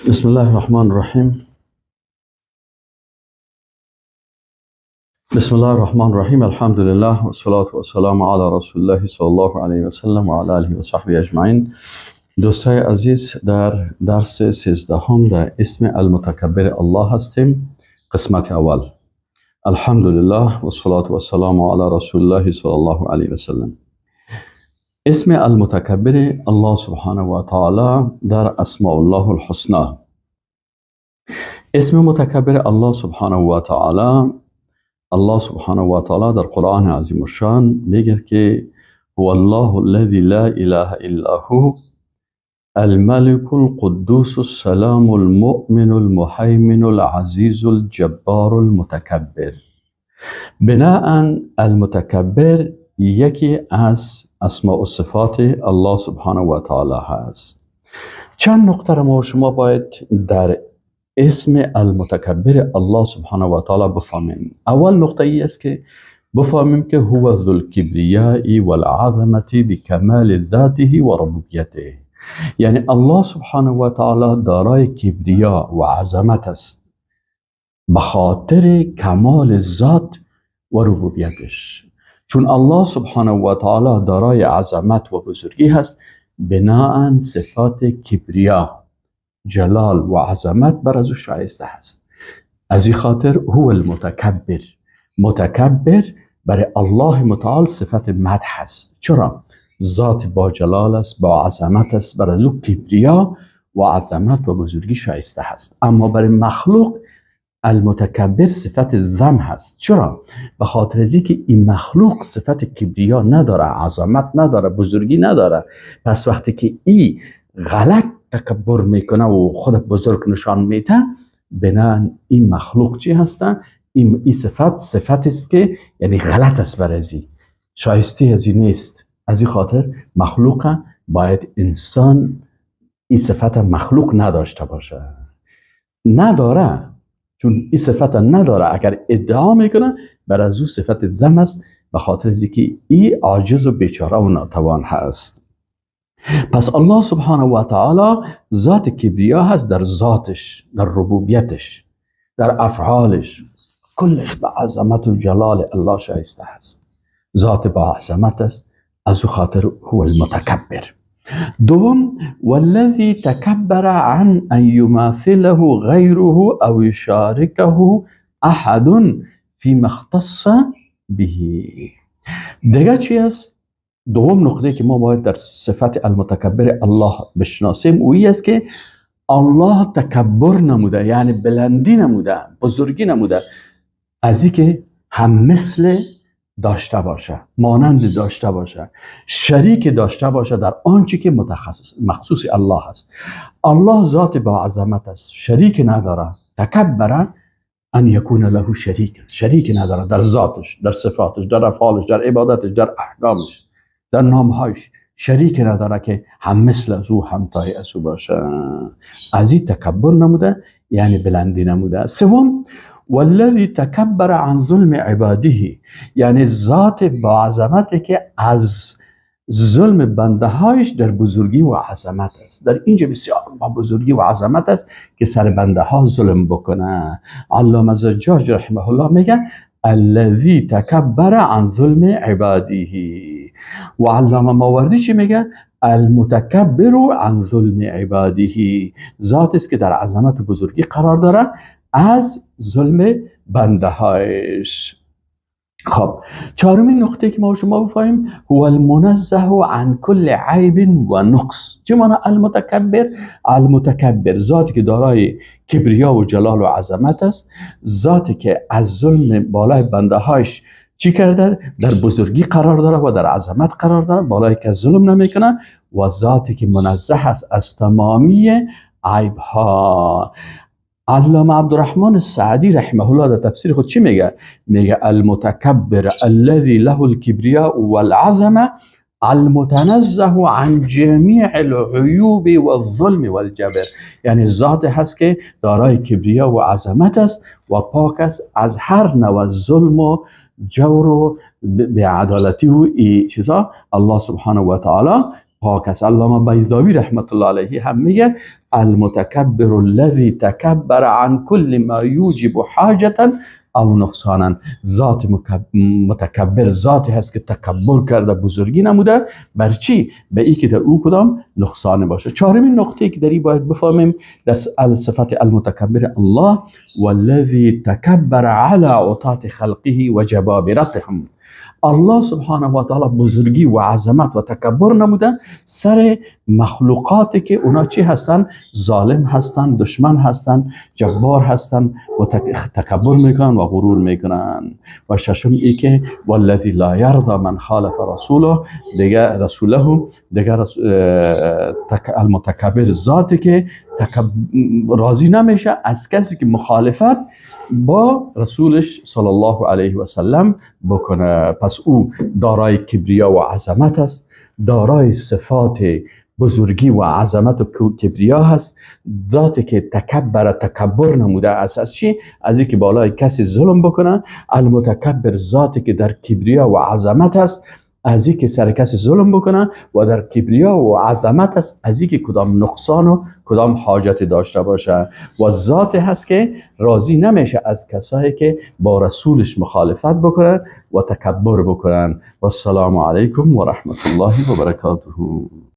بسم الله الرحمن الرحیم. بسم الله الرحمن الرحیم. الحمد لله و الصلاة و السلام علی رسول الله صلی الله علیه و سلم و علی آله و صحبه اجمعین. دوستای عزیز، در درس 13 در اسم المتکبر الله هستیم، قسمت اول. الحمد لله و الصلاة و السلام علی رسول الله صلی الله علیه و سلم. اسم المتکبر الله سبحانه و تعالی در اسماء الله الحسنا. اسم متکبر الله سبحانه و تعالی، الله سبحانه و تعالی در قرآن عظیم الشان میگه که هو الله الذي لا اله الا هو الملك القدوس السلام المؤمن المهيمن العزيز الجبار المتکبر. بناء المتکبر یکی از اسماء و صفات الله سبحانه و تعالی هست. چند نقطه را ما شما باید در اسم المتکبر الله سبحانه و تعالی بفهمیم. اول نقطه ای است که بفهمیم که هو ذو الکبریاء والعظمة بکمال ذاته و ربوبیته. یعنی الله سبحانه و تعالی دارای کبریا و عظمت است به خاطر کمال ذات و ربوبیتش. چون الله سبحانه و تعالی دارای عظمت و بزرگی هست، بناء صفات کبریا، جلال و عظمت بر از او شایسته هست. از این خاطر هو المتکبر. متکبر برای الله متعال صفت مدح است. چرا؟ ذات با جلال است، با عظمت است، بر از او کبریا و عظمت و بزرگی شایسته هست. اما برای مخلوق المتکبر صفت ذم هست. چرا؟ به خاطر از اینکه این مخلوق صفت کبریا نداره، عظمت نداره، بزرگی نداره. پس وقتی که ای غلط تکبر میکنه و خود بزرگ نشان میده، بناء این مخلوق چی هستن؟ این صفت صفت است که یعنی غلط است، بر ازی شایسته از این نیست. از این خاطر مخلوق باید انسان این صفت مخلوق نداشته باشه، نداره. چون این صفت نداره، اگر ادعا میکنه بر از او صفت ذم است، به خاطر از اینکه ای عاجز و بیچاره و ناتوان هست. پس الله سبحانه و تعالی ذات کبریا هست در ذاتش، در ربوبیتش، در افعالش، کلش به عظمت و جلال الله شایسته هست. ذات با عظمت است، از او خاطر هو المتکبر. دوم، والذی تکبر عن ان يماثله غیره او یشارکه احد فيما اختص به. دیگه چی است؟ دوم نقطه که ما باید در صفت المتکبر الله بشناسیم او است که الله تکبر نموده، یعنی بلندی نموده، بزرگی نموده از اینکه هم مثل داشته باشه، مانند داشته باشه، شریک داشته باشه در آنچه که متخصص مخصوص الله است. الله ذات با عظمت است، شریک نداره. تکبر ان یکون له شریک، شریک نداره در ذاتش، در صفاتش، در افعالش، در عبادتش، در احکامش، در نامهایش شریک نداره که هم مثل از او، همتای از او باشه. از این تکبر نموده، یعنی بلندی نموده. سوم، والذی تکبر عن ظلم عباده، یعنی ذات با عظمتی که از ظلم بنده هایش در بزرگی و عظمت است. در اینجا بسیار با بزرگی و عظمت است که سر بنده ها ظلم بکنه. علامه زجاج رحمه الله میگه الذی تکبر عن ظلم عباده. و علامه ماوردی چی میگه؟ المتکبر عن ظلم عباده، ذات است که در عظمت و بزرگی قرار داره از ظلم بنده هایش. خب، چهارمین نقطه که ما شما بفهمیم، هو المنزه عن کل عیب و نقص. چه معنی المتکبر؟ المتکبر ذاتی که دارای کبریا و جلال و عظمت است، ذاتی که از ظلم بالای بنده هایش چی کرده؟ در بزرگی قرار داره و در عظمت قرار داره، بالای که ظلم نمیکنه، و ذاتی که منزه است از تمامی عیب ها. علامه عبدالرحمن السعدی رحمه الله در تفسیر خود چی میگه؟ میگه المتکبر الذي له الكبرياء والعظمه المتنزه عن جميع العیوب والظلم والجبر. یعنی ذات هست که دارای کبریا و عظمت است و پاک است از هر نوع ظلم و جور و بی‌عدالتی و ای چیزا. الله سبحانه و تعالی پاک است. علامه بیضاوی رحمت الله علیه هم میگه المتکبر الذی تکبر عن کل ما یوجب حاجة او نقصانا. ذات متکبر ذاتی هست که تکبر کرده، بزرگی نموده بر چی؟ به ای که در او کدام نقصان باشه. چهارمین نقطه که در ای باید بفهمیم در صفت المتکبر الله والذی تکبر علی عطات خلقه و جبابرتهم. الله سبحانه و تعالی بزرگی و عظمت و تکبر نموده سر مخلوقاتی که اونا چی هستن؟ ظالم هستن، دشمن هستن، جبار هستن و تکبر میکنن و غرور میکنن. و ششم ای که والذی لا یرضی من خالف رسوله، دیگه رسوله، دیگه المتکبر ذاتی که راضی نمیشه از کسی که مخالفت با رسولش صلی الله علیه و سلم بکنه. پس او دارای کبریا و عظمت است، دارای صفات بزرگی و عظمت و کبریا هست، ذاتی که تکبر تکبر نموده از چی؟ از اینکه بالای کسی ظلم بکنه. المتکبر ذاتی که در کبریا و عظمت است از اینکه سر کسی ظلم بکنه و در کبریا و عظمت است از اینکه کدام نقصان و کدام حاجت داشته باشه و ذات هست که راضی نمیشه از کسایی که با رسولش مخالفت بکنن و تکبر بکنن. و السلام علیکم و رحمت الله و برکاته.